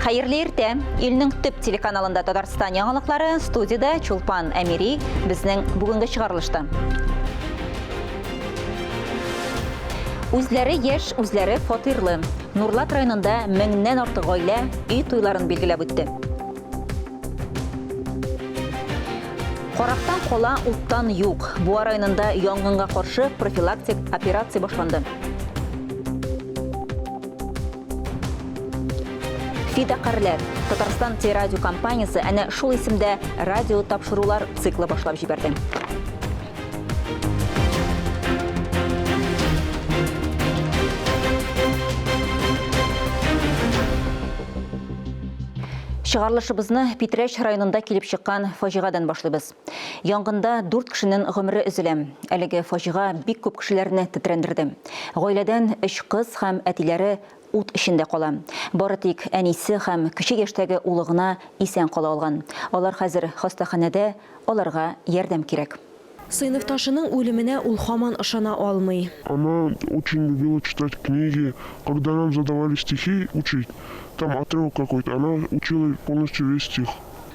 Хәерле иртә! Илнең төп телеканалында Татарстан яңалыклары, студиядә Чулпан Әмири, безнең бүгенге чыгарылышта. Үзләре яшь, үзләре фатирлы. Нурлат районында меңнән артык гаилә өй туйларын билгеләп үтте. Карактан кала уттан юк. Буа районында янгынга каршы профилактик операция башланды. Фидакарьләр. Татарстан телерадиокомпаниясе әнә шул исемдә радио тапшырулар циклы башлап җибәрде. Чыгарылышыбызны Питрәч районында килеп чыккан фаҗигадән башлыйбыз. Янгында дүрт кешенең гомере өзелә. Әлеге фаҗига бик күп кешеләрне тетрәндерде. Гаиләдән өч кыз һәм әтиләре ут эчендә кала. Бары тик әнисе һәм кече яшьтәге улы гына исән кала алган. Алар хәзер хастаханәдә, аларга ярдәм кирәк. Сыйныфташының үлеменә ул һаман ышана алмый. Она очень любила читать книги. Когда нам задавали стихи учить, там отрывок какой-то, она учила полностью весь стих.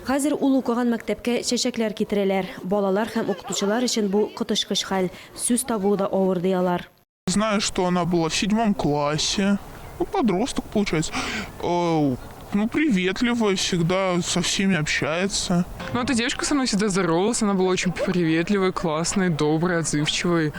Хәзер ул укыган мәктәпкә чәчәкләр китерәләр. Балалар һәм укытучылар өчен бу коточкыч хәл, сүз табуы да авыр, ди алар. Знаю, что она была в седьмом классе, ну, подросток, получается. Э, ну, приветливая, всегда со всеми общается. Ну, эта девочка со мной всегда здоровалась, она была очень приветливой, классной, доброй, отзывчивой.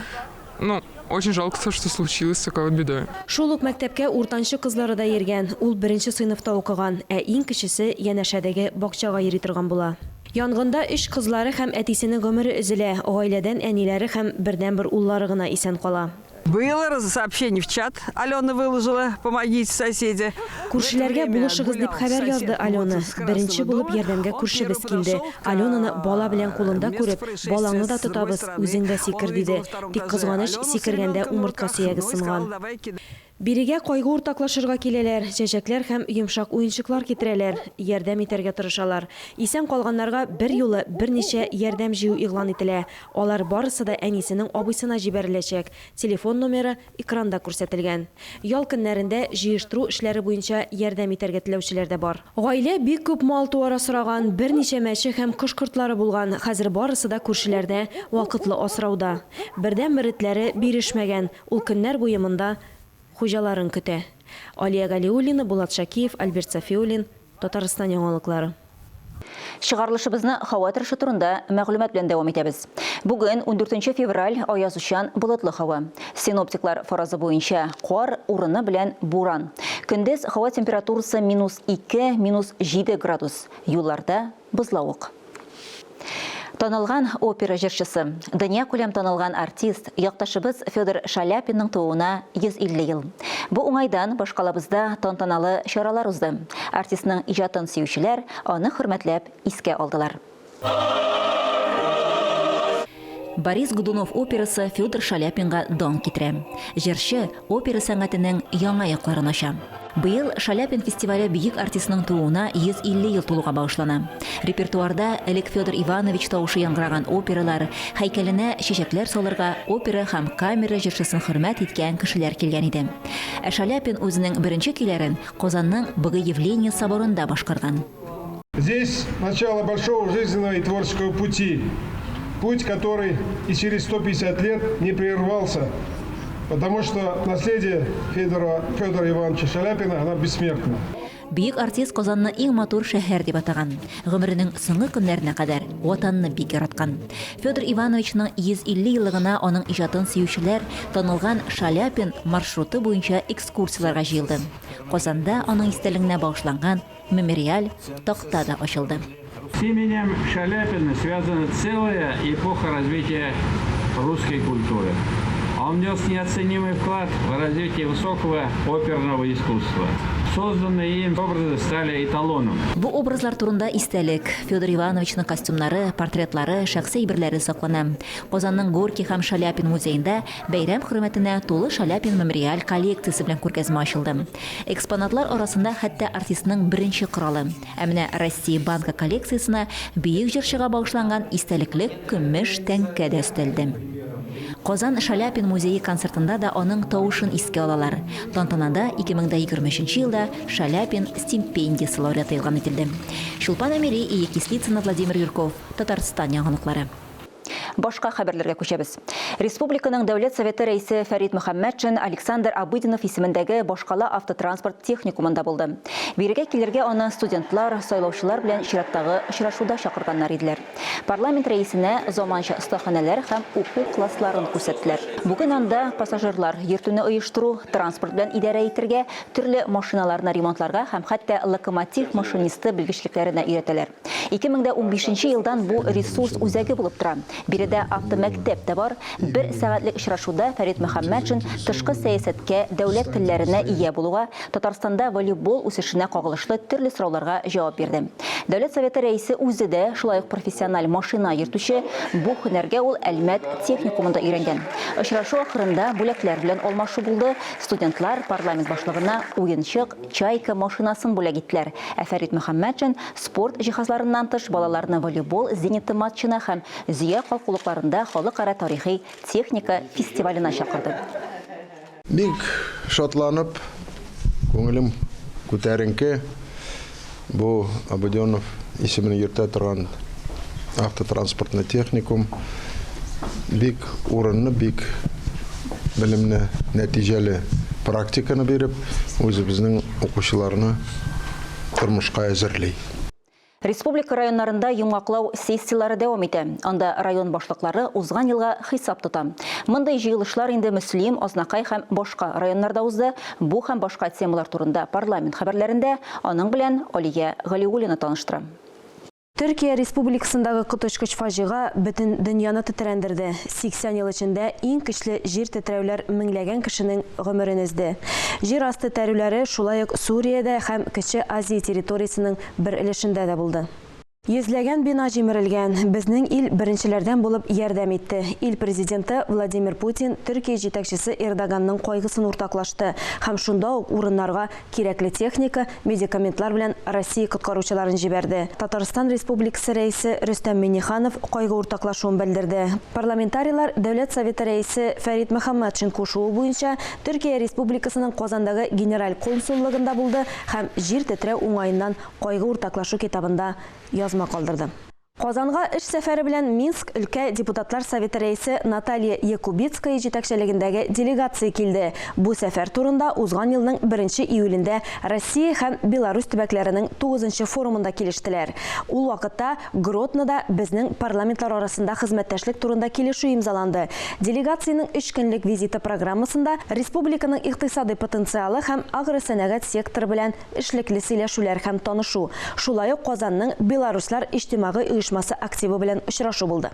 Ну, очень жалко то, что случилась такая вот беда. Шул ук мәктәпкә уртанчы кызлары да йөргән, ул беренче сыйныфта укыган, ә иң кечесе янәшәдәге бакчага йөри торган була. Янгында өч кызлары һәм әтисенең гомере өзелә, гаиләдән әниләре һәм бердәнбер уллары гына исән кала. Было сообщение в чат, Алена выложила, помогите, соседи. Күршеләргә булышыгыз дип хәбәр язды Алена. Беренче булып ярдәмгә күршебез килде. Аленаны бала белән кулында күреп, балаңны да тотабыз, үзең дә сикер, диде. Тик кызганыч, сикергәндә умыртка сөяге сынган. Бирегә кайгы уртаклашырга киләләр, чәчәкләр һәм йомшак уенчыклар китерәләр, ярдәм итәргә тырышалар. Исән калганнарга берьюлы берничә ярдәм җыю игълан ителә. Алар барысы да әнисенең абыйсына җибәреләчәк. Телефон номеры экранда күрсәтелгән. Ял көннәрендә җыештыру эшләре буенча ярдәм итәргә теләүчеләр дә бар. Гаилә бик күп мал-туар асраган, берничә мәче һәм кош-кортлары булган, хәзер барысы да күршеләрдә вакытлы асрауда. Бердәнбер этләре бирешмәгән, Ул көннәр буе монда хуҗаларын көтә. Алия Галиуллина, Булат Шакиев, Альберт Сафиуллин, Татарстан яңалыклары. Чыгарылышыбызны һава торышы турында мәгълүмат белән дәвам итәбез. Бүген, ундүртенче февраль, аязучан, болытлы һава. Синоптиклар фаразы буенча, кар, урыны белән буран. Көндез һава температурасы минус ике, минус җиде градус. Юлларда бозлавык. Танылган опера җырчысы, дөньякүләм танылган артист, якташыбыз Федор Шаляпинның тууына 150 ел. Бу уңайдан башкалабызда тантаналы чаралар узды. Артистның иҗатын сөючеләр аны хөрмәтләп искә алдылар. Борис Годунов операсы Федор Шаляпинга дан китерә. Җырчы опера сәнгатенең яңа якларын ача. Быел Шаляпин фестивале бөек артистның тууына 150 ел тулуга багышлана. Репертуарда элек Федор Иванович тавышы яңгыраган опералар, һәйкәленә чәчәкләр салырга опера һәм камера җырчысын хөрмәт иткән кешеләр килгән иде. Ә Шаляпин үзенең беренче көйләрен Казанның Богоявление соборында башкарган. Здесь начало большого жизненного и творческого пути. Путь, который и через 150 лет не прервался, потому что наследие Федора, Федора Ивановича Шаляпина, она бессмертна. Бөек артист Казанны иң матур шәһәр дип атаган. Гомеренең соңгы көннәренә кадәр Ватанны бик яраткан. Федор Ивановичның 150 еллыгына аның иҗатын сөючеләр танылган Шаляпин маршруты буенча экскурсияләргә җыелды. Казанда аның истәлегенә багышланган Мемориаль такта да ачылды. С именем Шаляпина связана целая эпоха развития русской культуры. Он внес неоценимый вклад в развитие высокого оперного искусства. Созданные им образы стали эталоном. Бу образлар турында истәлек, Федор Ивановичның костюмнары, портретлары, шәхси әйберләре саклана. Казанның Горький һәм Шаляпин музеенда бәйрәм хөрмәтенә тулы Шаляпин мемориаль коллекциясе белән күргәзмә ачылды. Экспонатлар арасында хәтта артистның беренче коралы. Ә менә Россия банкы коллекциясенә бөек җырчыга багышланган истәлекле көмеш тәңкә дә өстәлде. Казан Шаляпин музее концертында да аның тавышын искә алалар. Тантанада 2023 елда Шаляпин стипендиясе лауреаты игълан ителде. Чулпан Әмири, Ия Кислицына, Владимир Юрков, Татарстан яңалыклары. Башка хәбәрләргә күчәбез. Республиканың Дәүләт Советы Рәисе Фәрит Мөхәммәтшин Александр Обыденов исемендәге башкала автотранспорт техникумында булды. Бирегә килергә аны студентлар, сайлаучылар белән чираттагы очрашуда чакырганнар иделәр. Парламент рәисенә заманча остаханәләр һәм уку классларын күрсәттеләр. Бүген анда пассажирлар йөртүне оештыру, транспорт белән идарә итергә, төрле машиналарны ремонтларга һәм хәтта локомотив машинисты белгечлекләренә өйрәтәләр. 2015 елдан бу ресурс үзәге булып тора. Биредә автомәктәп тә бар. Бер сәгатьлек очрашуда Фәрит Мөхәммәтшин тышкы сәясәткә, дәүләт телләренә ия булуга, Татарстанда волейбол үсешенә кагылышлы төрле сорауларга җавап бирде. Дәүләт Советы Рәисе үзе дә шулай ук профессиональ машина йөртүче, бу һөнәргә ул Әлмәт техникумында өйрәнгән. Очрашу ахырында бүләкләр белән алмашу булды, студентлар парламент башлыгына уенчык Чайка машинасын бүләк иттеләр, ә Фәрит Мөхәммәтшин спорт җиһазларыннан тыш балаларны волейбол зениты матчына һәм Зөя калкулыкларында халыкара тарихи техника фестиваленә чакырды. Бик шатланып, күңелем күтәренке, бу Обыденов исемен йөртә торган автотранспортный техникум бик урынлы, бик белемле, нәтиҗәле практиканы биреп, үзебезнең укучыларны тормышка әзерли. Республика районнарында йомгаклау сессияләре дәвам итә. Анда район башлыклары узган елга хисап тота. Мондый җыелышлар инде Мөслим, Азнакай һәм башка районнарда узды. Бу һәм башка темалар турында парламент хәбәрләрендә аның белән Алия Галиуллина таныштыра. Төркия Республикасындагы коточкыч фаҗига бөтен дөньяны тетрәндерде. 80 ел эчендә иң көчле җир тетрәүләр меңләгән кешенең гомерен өзде. Җир асты тәрүләре шулай ук Сүриядә һәм Кече Азия территориясенең бер өлешендә дә булды. Йөзләгән бина җимерелгән. Безнең ил беренчеләрдән булып ярдәм итте. Ил Президенты Владимир Путин Төркия җитәкчесе Эрдоганның кайгысын уртаклашты һәм шунда ук урыннарга кирәкле техника, медикаментлар белән Россия коткаручыларын җибәрде. Татарстан Республикасы Рәисе Рөстәм Миңнеханов кайгы уртаклашуын белдерде. Парламентарийлар Дәүләт Советы Рәисе Фәрит Мөхәммәтшин кушуы буенча Төркия Республикасының Казандагы Генераль консуллыгында булды һәм җир тетрәү уңаеннан кайгы уртаклашу китабында язма калдырды. Казанга эш сәфәре белән Минск өлкә депутатлар советы рәисе Наталья Якубицкая җитәкчелегендәге делегация килде. Бу сәфәр турында узган елның беренче июлендә Россия һәм Беларусь төбәкләренең тугызынчы форумында килештеләр. Ул вакытта Гроднода безнең парламентлар арасында хезмәттәшлек турында килешү имзаланды. Делегациянең өч көнлек визиты программасында республиканың икътисадый потенциалы һәм агросәнәгать секторы белән эшлекле сөйләшүләр һәм танышу, шулай ук Казанның Беларуслар иҗтимагый оешмасы активы белән очрашу булды.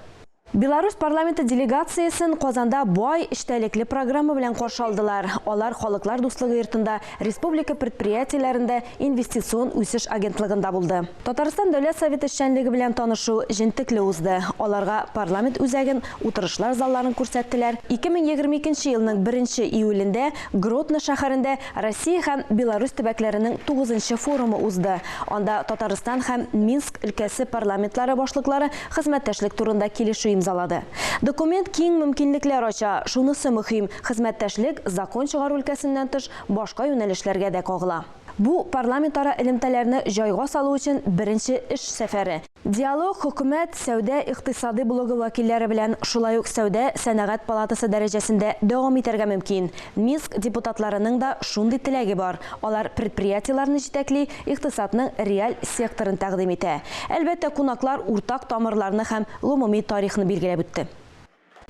Беларусь парламенты делегациясен Казанда бай эчтәлекле программа белән каршы алдылар. Алар Халыклар дуслыгы йортында, республика предприятиеләрендә, инвестицион үсеш агентлыгында булды. Татарстан Дәүләт Советы эшчәнлеге белән танышу җентекле узды. Аларга парламент үзәген, утырышлар залларын күрсәттеләр. 2022 елның беренче июлендә Гродно шәһәрендә Россия һәм Беларусь төбәкләренең тугызынчы форумы узды. Анда Татарстан һәм Минск өлкәсе парламентлары башлыклары хезмәттәшлек турында килешү имзалады. Документ киң мөмкинлекләр ача, шунысы мөһим, хезмәттәшлек закон чыгару өлкәсеннән тыш башка юнәлешләргә дә кагыла. Бу, парламентара элемтәләрне җайга салу өчен беренче эш сәфәре. Диалог хөкүмәт, сәүдә, икътисадый блогы вәкилләре белән, шулай ук сәүдә, сәнәгать палатасы дәрәҗәсендә дәвам итәргә мөмкин. Минск депутатларының да шундый теләге бар. Алар предприятиеләрне җитәкли, икътисадның реаль секторын тәкъдим итә. Әлбәттә, кунаклар уртак тамырларны һәм гомуми тарихны билгеләп үтте.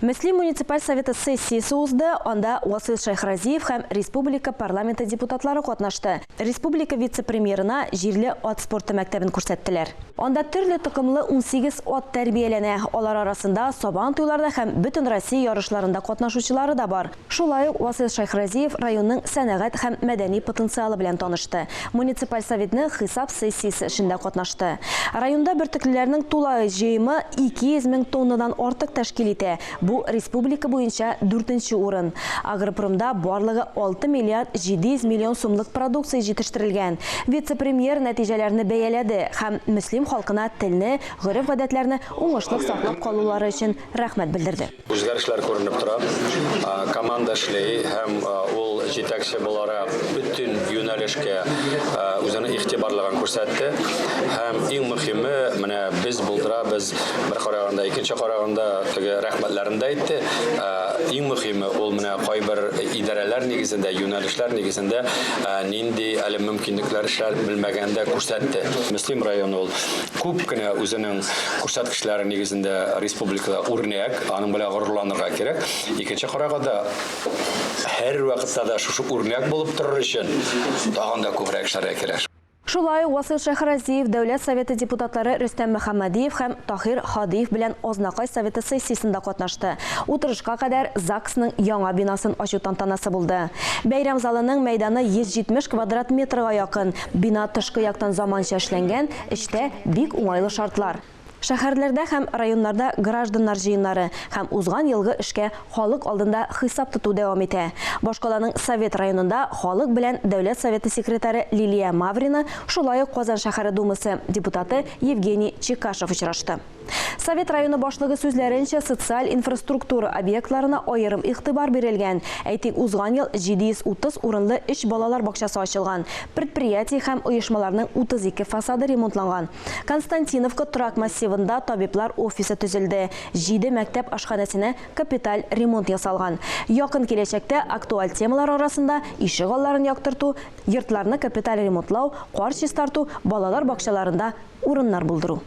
Мөслим муниципаль советы сессиясе узды, анда Васыйл Шәйхразиев һәм республика парламенты депутатлары катнашты. Республика вице-премьерына җирле ат спорты мәктәбен күрсәттеләр. Анда төрле токымлы 18 ат тәрбияләнә, алар арасында Сабан туйларда һәм Бөтенроссия ярышларында катнашучылары да бар. Шулай ук Васыйл Шәйхразиев районның сәнәгать һәм мәдәни потенциалы белән танышты, муниципаль советның хисап сессиясе эшендә катнашты. Районда бөртеклеләрнең тулай җыемы 200 мең тоннадан артык тәшкил итә. Бу Бу республика буенча дүртенче урын. Агропромда барлыгы 6 миллиард 700 миллион сумлык продукция җитештерелгән. Вице-премьер нәтиҗәләрне бәяләде һәм Мөслим халкына телне, гореф-гадәтләрне уңышлы саклап калулары өчен рәхмәт белдерде. Үзгәрешләр күренеп тора. Команда эшли һәм ул җитәкче буларак бөтен юнәлешкә үзенең игътибарлыгын күрсәтте. Һәм иң мөһиме, менә без булдырабыз, бер караганда, икенче караганда теге рәхмәтләрен дә әйтте. Иң мөһиме, ул менә кайбер идарәләр нигезендә, юнәлешләр нигезендә нинди әле мөмкинлекләр эшләр белмәгән дә күрсәтте. Мөслим районы ул күп кенә үзенең күрсәткечләре нигезендә республикада үрнәк, аның белән горурланырга кирәк. Икенче караганда, һәрвакытта да шушы үрнәк булып торыр өчен тагын да күбрәк эшләргә кирәк. Шулай ук Васыйл Шәйхразиев Дәүләт Советы депутатлары Рөстәм Мөхәммәдиев һәм Таһир Һадиев белән Азнакай Советы сессиясендә катнашты. Утырышка кадәр ЗАГСның яңа бинасын ачу тантанасы булды. Бәйрәм залының мәйданы 170 квадрат метрга якын. Бина тышкы яктан заманча эшләнгән, эчтә бик уңайлы шартлар. Шәһәрләрдә һәм районнарда гражданнар җыеннары һәм узган елгы эшкә халык алдында хисап тоту дәвам итә. Башкаланың Совет районында халык белән Дәүләт Советы секретаре Лилия Маврина, шулай ук Казан шәһәре Думасы депутаты Евгений Чекашев очрашты. Совет районы башлыгы сүзләренчә, социаль инфраструктура объектларына аерым игътибар бирелгән. Әйтик, узган ел 730 урынлы өч балалар бакчасы ачылган, предприятие һәм оешмаларның 32 фасады ремонтланган. Константиновка торак массивында табиблар офисы төзелде, җиде мәктәп ашханәсенә капиталь ремонт ясалган. Якын киләчәктә актуаль темалар арасында, ишегалларын яктырту, йортларны капиталь ремонтлау, кар чистарту, балалар бакчаларында урыннар булдыру.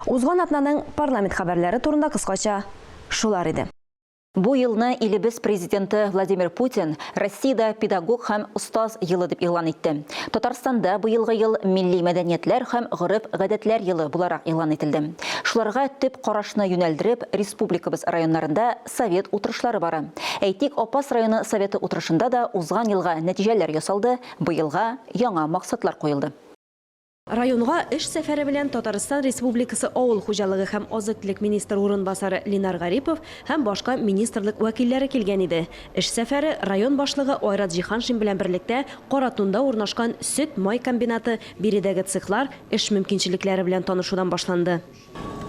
Узган атнаның парламент хәбәрләре турында кыскача шулар иде. Бу елны илебез Президенты Владимир Путин Россиядә педагог һәм остаз елы дип игълан итте. Татарстанда быелгы ел милли мәдәниятләр һәм гореф-гадәтләр елы буларак игълан ителде. Шуларга төп карашны юнәлдереп, республикабыз районнарында совет утырышлары бара. Әйтик, Апас районы Советы утырышында да узган елга нәтиҗәләр ясалды, быелга яңа максатлар куелды. Районга эш сәфәре белән Татарстан Республикасы авыл хуҗалыгы һәм азык-төлек министры урынбасары Ленар Гарипов һәм башка министрлык вәкилләре килгән иде. Эш сәфәре район башлыгы Айрат Җиһаншин белән берлектә Каратунда урнашкан сөт-май комбинаты, биредәге цехлар, эш мөмкинчелекләре белән танышудан башланды.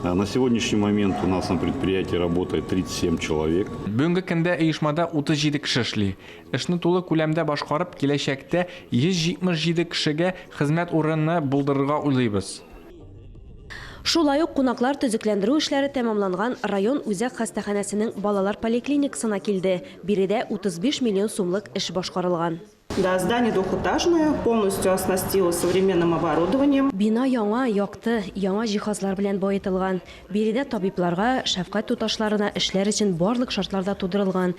На сегодняшний момент у нас на предприятии работает 37 человек. Бүгенге көндә оешмада 37 кеше эшли. Эшне тулы күләмдә башкарып, киләчәктә 177 кешегә хезмәт урыны булдырырга уйлыйбыз. Шулай ук кунаклар төзекләндерү эшләре тәмамланган район үзәк хастаханәсенең балалар поликлиникасына килде. Биредә 35 миллион сумлык эш башкарылган. Да, здание двухэтажное, полностью оснастилось современным оборудованием. Бина яңа, якты, яңа җиһазлар белән баетылган. Биредә табибларга, шәфкать туташларына эшләр өчен барлык шартлар да тудырылган.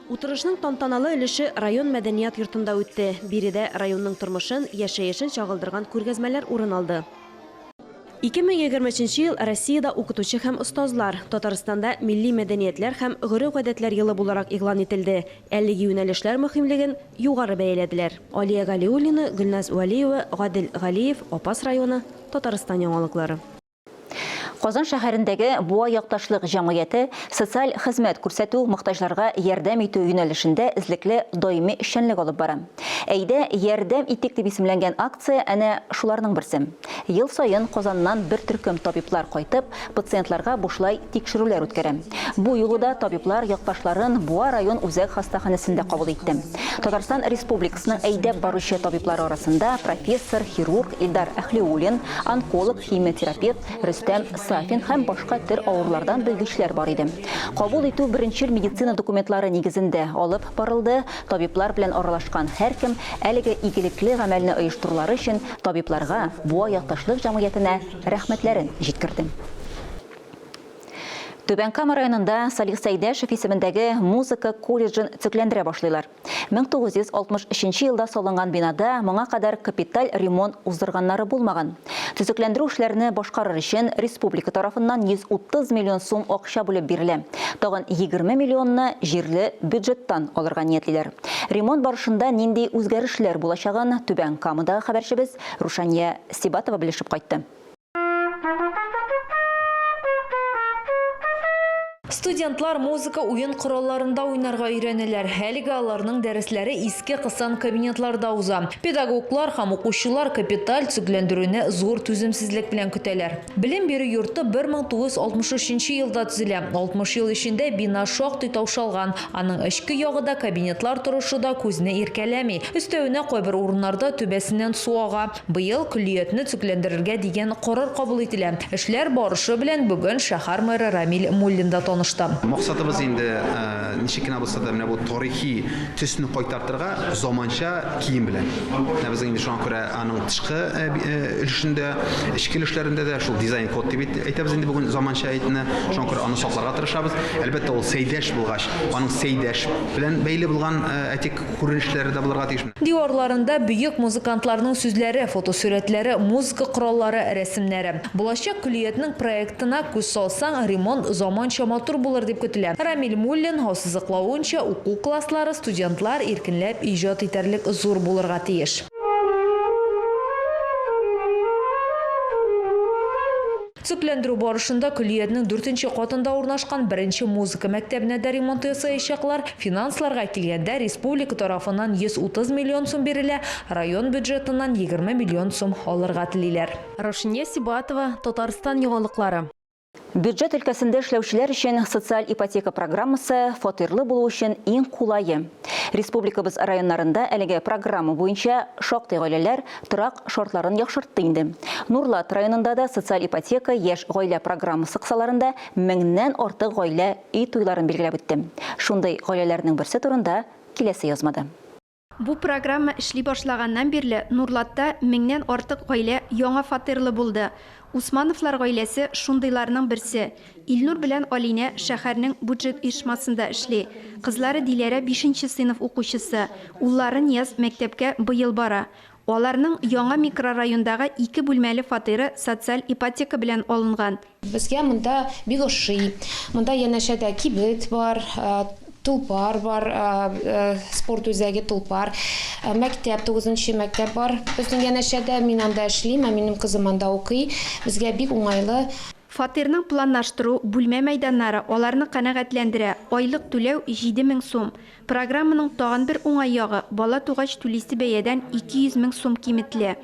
Утырышның тантаналы өлеше район мәдәният йортында үтте. Биредә районның тормышын, яшәешен чагылдырган күргәзмәләр урын алды. 2023 нче ел Россиядә укытучы һәм остазлар, Татарстанда милли мәдәниятләр һәм гореф-гадәтләр елы буларак игълан ителде. Әлеге юнәлешләр мөһимлеген югары бәяләделәр. Алия Галиуллина, Гөлназ Вәлиева, Гадел Галиев, Апас районы, Татарстан яңалыклары. Казан шәһәрендәге Буа якташлык җәмгыяте социаль хезмәт күрсәтү, мохтаҗларга ярдәм итү юнәлешендә эзлекле даими эшчәнлек алып бара. Әйдә, ярдәм итик дип исемләнгән акция әнә шуларның берсе. Ел саен Казаннан бер төркем табиблар кайтып, пациентларга бушлай тикшерүләр үткәрә. Бу юлы да табиблар якташларын Буа район үзәк хастаханәсендә кабул итте. Татарстан Республикасының әйдәп баручы табиблары арасында профессор, хирург Илдар Әһлиуллин, онколог, химиотерапевт Рөстәм Сафин һәм башка төр авырулардан белгечләр бар иде. Кабул итү беренчел медицина документлары нигезендә алып барылды, табиблар белән аралашкан һәркем әлеге игелекле гамәлне оештырулары өчен табибларга, Буа якташлык җәмгыятенә рәхмәтләрен җиткерде. Түбән Кама районында Салих Сәйдәшев исемендәге музыка колледжын төзекләндерә башлыйлар. 1963 елда салынган бинада моңа кадәр капиталь ремонт уздырганнары булмаган. Төзекләндерү эшләрне башкарыр өчен республика тарафыннан 130 миллион сум акча бүлеп бирелә. Тагын 20 миллионны җирле бюджеттан алырга ниятлиләр. Ремонт барышында нинди үзгәрешләр булачагын Түбән Камадагы хәбәрчебез Рушания Сибатова белешеп кайтты. Студентлар музыка уен коралларында уйнарга өйрәнәләр. Әлегә аларның дәресләре иске кысан кабинетларда уза. Педагоглар һәм укучылар капиталь төзекләндерүне зур түземсезлек белән көтәләр. Белем бирү йорты 1963 нче елда төзелә. 60 ел эчендә бина шактый таушалган. Аның эчке ягы да, кабинетлар торышы да күзне иркәләми. Өстәвенә, кайбер урыннарда түбәсеннән су ага. Быел көллиятне төзекләндерергә дигән карар кабул ителә. Эшләр барышы белән бүген шәһәр мэры Рамил Муллин да танышты. Максатыбыз инде ничек кенә булса да менә бу тарихи төсне кайтартырга заманча кием белән. Менә безнең инде шуңа күрә аның тышкы өлешендә, эчке өлешләрендә дә шул дизайн-код дип әйтәбез инде бүген заманча әйтне. Шуңа күрә аны сакларга тырышабыз. Әлбәттә, ул Сәйдәш булгач, аның Сәйдәш белән бәйле булган, әйтик, күренешләре дә булырга тиеш. Диварларында бөек музыкантларның сүзләре, фотосурәтләре, музыка кораллары, рәсемнәре. Булачак көллиятнең проектына күз салсаң, ремонт заманча матур булыр дип көтелә. Рамил Муллин ассызыклавынча, уку класслары студентлар иркенләп иҗат итәрлек зур булырга тиеш. Төзекләндерү барышында көллиятнең дүртенче катында урнашкан беренче музыка мәктәбенә дә ремонт ясаячаклар. Финансларга килгәндә, республика тарафыннан 130 миллион сум бирелә, район бюджетыннан 20 миллион сум алырга телиләр. Раушания Сибатова, Татарстан яңалыклары. Бюджет өлкәсендә эшләүчеләр өчен социаль ипотека программасы фатирлы булу өчен иң кулае. Республикабыз районнарында әлеге программа буенча шактый гаиләләр торак шартларын яхшыртты инде. Нурлат районында да социаль ипотека яшь гаилә программасы кысаларында меңнән артык гаилә өй туйларын билгеләп үтте. Шундый гаиләләрнең берсе турында киләсе язмада. Бу программа эшли башлаганнан бирле Нурлатта меңнән артык гаилә яңа фатирлы булды. Усмановлар гаиләсе шундыйларның берсе. Илнур белән Алинә шәһәрнең буджет оешмасында эшли. Кызлары Диләрә бишенче сыйныф укучысы, уллары Нияз мәктәпкә быел бара. Аларның яңа микрорайондагы ике бүлмәле фатиры социаль ипотека белән алынган. Безгә монда бик ошый. Монда янәшәдә кибет бар, Тулпар бар, спорт үзәге Тулпар, мәктәп, тугызынчы мәктәп бар безнең янәшәдә. Мин анда эшлим, ә минем кызым анда укый. Безгә бик уңайлы. Фатирның планлаштыру, бүлмә мәйданнары аларны канәгатьләндерә, айлык түләү, 7000 сум. Программаның тагын бер уңай ягы, бала тугач түлисе бәядән 200 мең сум киметелә.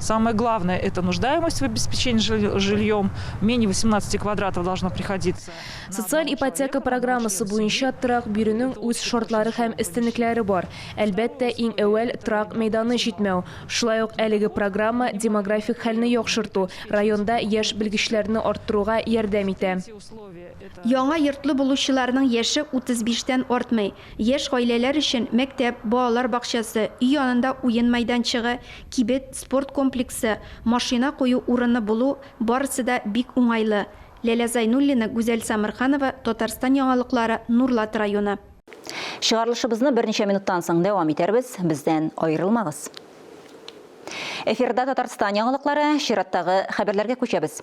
Самое главное, это нуждаемость в обеспечении жильем. Менее 18 квадратов должно приходиться. Социаль ипотека программасы буенча торак бирүнең үз шартлары һәм өстенлекләре бар. Әлбәттә, иң әүвәл торак мәйданы җитмәү. Шулай ук әлеге программа демографик хәлне яхшырту, районда яшь белгечләрне арттыруга ярдәм итә. Яңа йортлы булучыларның яше 35 тән артмый. Яшь гаиләләр өчен мәктәп, балалар бакчасы, өй янында уен мәйданчыгы, кибет, спорт комплексы, машина кую урыны булу, барысы да бик уңайлы. Ләлә Зайнуллина, Гүзәл Самырханова, Татарстан яңалыклары, Нурлат районы. Чыгарылышыбызны берничә минуттан соң дәвам итәрбез, бездән аерылмагыз. Эфирда Татарстан яңалыклары, чираттагы хәбәрләргә күчәбез.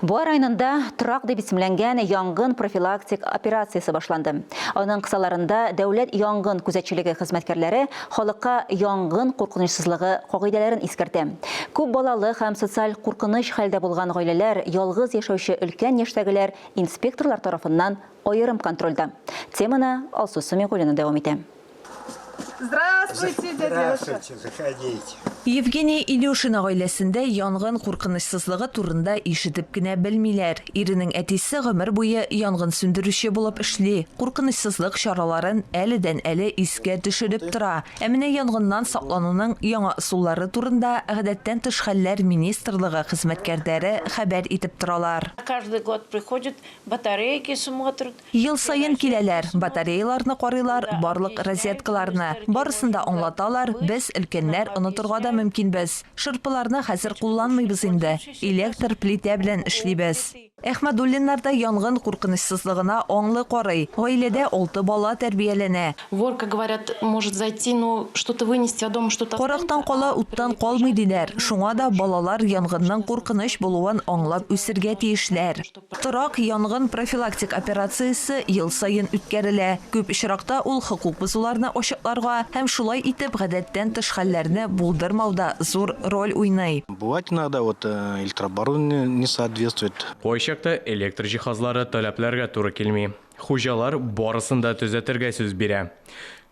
Буа районында Торак дип исемләнгән янгын профилактик операциясе башланды. Аның кысаларында дәүләт янгын күзәтчелеге хезмәткәрләре халыкка янгын куркынычсызлыгы кагыйдәләрен искәртә. Күп балалы һәм социаль куркыныч хәлдә булган гаиләләр, ялгыз яшәүче өлкән яшьтәгеләр инспекторлар тарафыннан аерым контрольдә. Теманы Алсу Сәмигуллина дәвам итә. Здравствуйте, дядя Здравствуйте, заходите. Евгения Илюшина гаиләсендә янгын куркынычсызлыгы турында ишетеп кенә белмиләр. Иренең әтисе гомер буе янгын сүндерүче булып эшли, куркынычсызлык чараларын әледән-әле искә төшереп тора. Ә менә янгыннан саклануның яңа ысуллары турында Гадәттән тыш хәлләр министрлыгы хезмәткәрләре хәбәр итеп торалар. Каждый год приходят, батарейки смотрят. Ел саен киләләр, батареяларны карыйлар, барлык розеткаларны. Барысын да аңлаталар, без, өлкәннәр, онытырга да мөмкинбез. Шырпыларны хәзер кулланмыйбыз инде, электр плитә белән эшлибез. Әхмәдуллиннар да янгын куркынычсызлыгына аңлы карый. Гаиләдә алты бала тәрбияләнә. Вор, как говорят, может зайти, но что-то вынести, а дома что-то Карактан кала, уттан калмый, диләр. Шуңа да балалар янгынның куркыныч булуын аңлап үсергә тиешләр. Торак янгын профилактик операциясе ел саен үткәрелә. Күп очракта ул хокук бозуларны ачыкларга һәм шулай итеп гадәттән тыш хәлләрне булдырмауда зур роль уйный. Бывает иногда вот электрооборудование не соответствует. Кайчакта электр җиһазлары таләпләргә туры килми. Хуҗалар барысын да төзәтергә сүз бирә.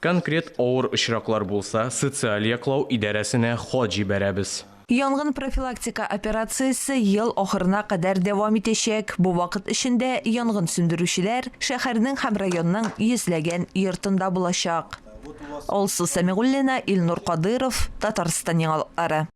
Конкрет авыр очраклар булса, социаль яклау идарәсенә хат җибәрәбез. Янгын профилактика операциясе ел ахырына кадәр дәвам итәчәк. Бу вакыт эчендә янгын сүндерүчеләр шәһәрнең һәм районның йөзләгән йортында булачак. Алсу Сәмигуллина, Илнур Кадыйров, Татарстан яңалыклары.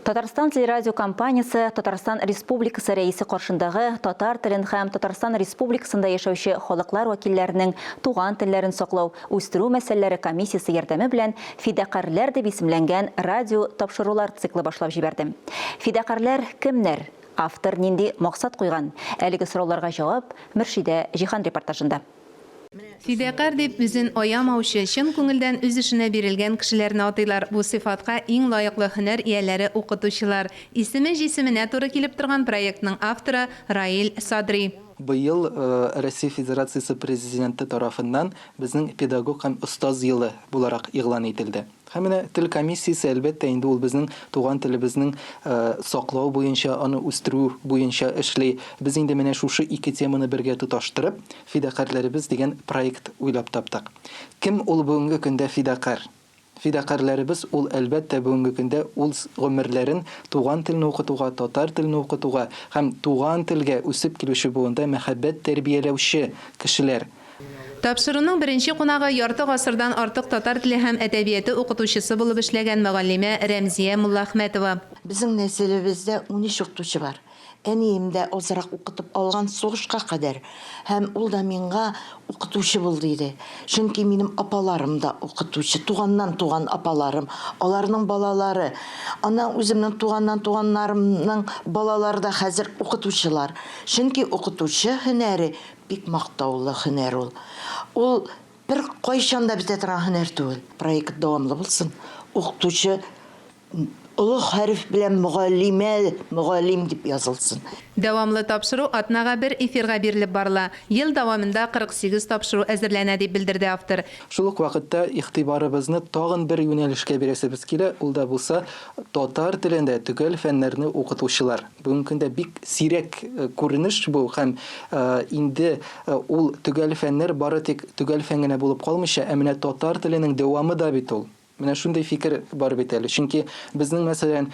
Татарстан телерадиокомпаниясе Татарстан Республикасы Рәисе каршындагы татар телен һәм Татарстан Республикасында яшәүче халыклар вәкилләренең туган телләрен саклау, үстерү мәсьәләләре комиссиясе ярдәме белән Фидакарьләр дип исемләнгән радио тапшырулар циклы башлап җибәрде. Фидакарьләр кемнәр? Автор нинди максат куйган? Әлеге сорауларга җавап Мөршидә Җиһан репортажында. Фидакарь дип үзен аямаучы, чын күңелдән үз эшенә бирелгән кешеләрне атыйлар. Бу сыйфатка иң лаеклы һөнәр ияләре, укытучылар. Исеме җисеменә туры килеп торган проектның авторы, Раил Садри. Быел Россия Федерациясе Президенты тарафыннан безнең Педагог һәм остаз елы буларак игълан ителде. Һәм менә тел комиссиясе, әлбәттә инде, ул безнең туган телебезнең саклау буенча, аны үстерү буенча эшли. Без инде менә шушы ике теманы бергә тоташтырып, Фидакарьләребез дигән проект уйлап таптык. Кем ул бүгенге көндә фидакарь? Фидакарьләребез ул, әлбәттә, бүгенге көндә уз гомерләрен туган телне укытуга, татар телне укытуга һәм туган телгә үсеп килүче буында мәхәббәт тәрбияләүче кешеләр. Тапшыруның беренче кунагы ярты гасырдан артык татар теле һәм әдәбияты укытучысы булып эшләгән мөгаллимә Рәмзия Муллаәхмәтова. Безнең нәселебездә 13 укытучы бар. Әнием дә азрак укытып алган сугышка кадәр. Һәм ул да миңа укытучы бул диде. Чөнки минем апаларым да укытучы, туганнан туган апаларым, аларның балалары. Аннан үземнең туганнан туганнарымның балалары да хәзер укытучылар. Чөнки укытучы һөнәре Бик мактаулы һөнәр ул. Ул бер кайчан да бетә торган һөнәр түгел. Проект дәвамлы булсын. Укытучы олы хәреф белән мөгаллимә, мөгаллим дип язылсын. Дәвамлы тапшыру атнага бер эфирга бирелеп барыла. Ел дәвамында 48 тапшыру әзерләнә, дип белдерде автор. Шул ук вакытта игътибарыбызны тагын бер юнәлешкә бирәсебез килә, ул да булса татар телендә төгәл фәннәрне укытучылар. Бүгенге көндә бик сирәк күренеш бу һәм инде ул төгәл фәннәр бары тик төгәл фән генә булып калмыйча, ә менә татар теленең дәвамы да бит ул. Менә шундый фикер бар бит әле. Чөнки безнең, мәсәлән,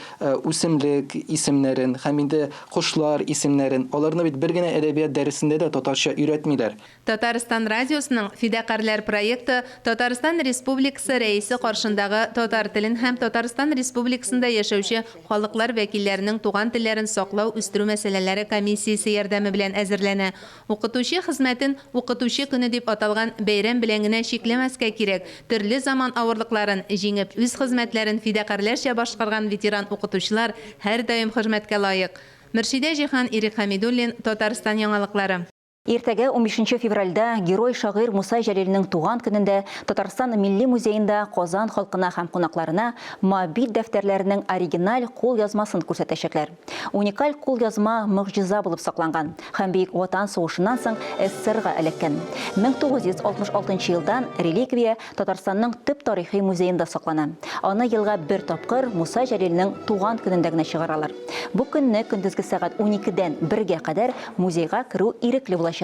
үсемлек исемнәрен һәм инде кошлар исемнәрен, аларны бит бер генә әдәбият дәресендә дә татарча өйрәтмиләр. Татарстан радиосының Фидакарьләр проекты Татарстан Республикасы Рәисе каршындагы татар телен һәм Татарстан Республикасында яшәүче халыклар вәкилләренең туган телләрен саклау, үстерү мәсьәләләре комиссиясе ярдәме белән әзерләнә. Укытучы хезмәтен Укытучы көне дип аталган бәйрәм белән генә чикләмәскә кирәк. Төрле заман авырлыкларын җиңеп, үз хезмәтләрен фидакарьләрчә башкарган ветеран укытучылар һәрдаим хөрмәткә лаек. Мөршидә Җиһан, Ирек Хәмидуллин, Татарстан яңалыклары. Иртәгә, унбишенче февральдә, герой-шагыйрь Муса Җәлилнең туган көнендә Татарстан Милли музеенда Казан халкына һәм кунакларына Моабит дәфтәрләренең оригиналь кулъязмасын күрсәтәчәкләр. Уникаль кулъязма могҗиза булып сакланган һәм Бөек Ватан сугышыннан соң СССРга эләккән. 1966 елдан реликвия Татарстанның төп тарихи музеенда саклана. Аны елга бер тапкыр Муса Җәлилнең туган көнендә генә чыгаралар. Бу көнне көндезге сәгать уникедән бергә кадәр музейга керү ирекле булачак.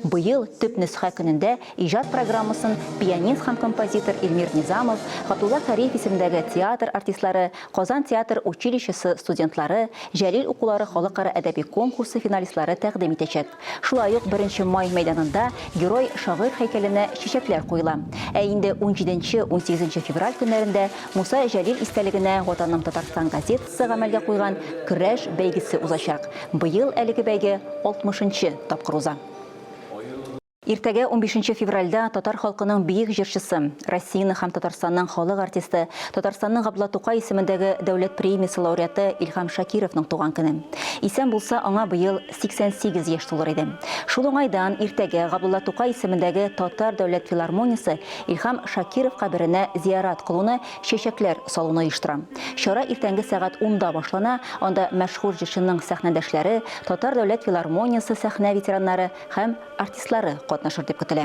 Быел төп нөсхә көнендә иҗат программасын пианист һәм композитор Эльмир Низамов, Габдулла Кариев исемендәге театр артистлары, Казан театр училищесы студентлары, Җәлил укулары халыкара әдәби конкурсы финалистлары тәкъдим итәчәк. Шулай ук Беренче май мәйданында герой-шагыйрь һәйкәленә чәчәкләр куела. Ә инде унҗиденче-унсигезенче февраль көннәрендә Муса Җәлил истәлегенә Ватаным Татарстан газетасы гамәлгә куйган көрәш бәйгесе узачак. Быел әлеге бәйге алтмышынчы тапкыр уза. Иртәгә, унбишенче февральдә, татар халкының бөек җырчысы, Россиянең һәм Татарстанның халык артисты, Татарстанның Габдулла Тукай исемендәге дәүләт премиясе лауреаты Илһам Шакировның туган көне. Исән булса, аңа быел 88 яшь тулыр иде. Шул уңайдан иртәгә Габдулла Тукай исемендәге Татар дәүләт филармониясе Илһам Шакиров каберенә зиярат кылуны, чәчәкләр салуны оештыра. Чара иртәнге сәгать унда башлана, анда мәшһүр җырчының сәхнәдәшләре, Татар дәүләт филармониясе сәхнә ветераннары һәм артистлары катнашыр дип көтелә.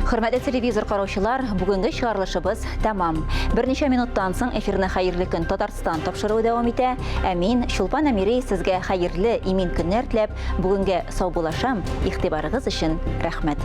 Хөрмәтле телевизор караучылар, бүгенге чыгарылышыбыз тәмам. Берничә минуттан соң эфирны Хәерле көн Татарстан тапшыруы дәвам итә. Ә мин, Чулпан Әмири, сезгә хәерле, имин көннәр теләп, бүгенгә саубуллашам. Игътибарыгыз өчен рәхмәт.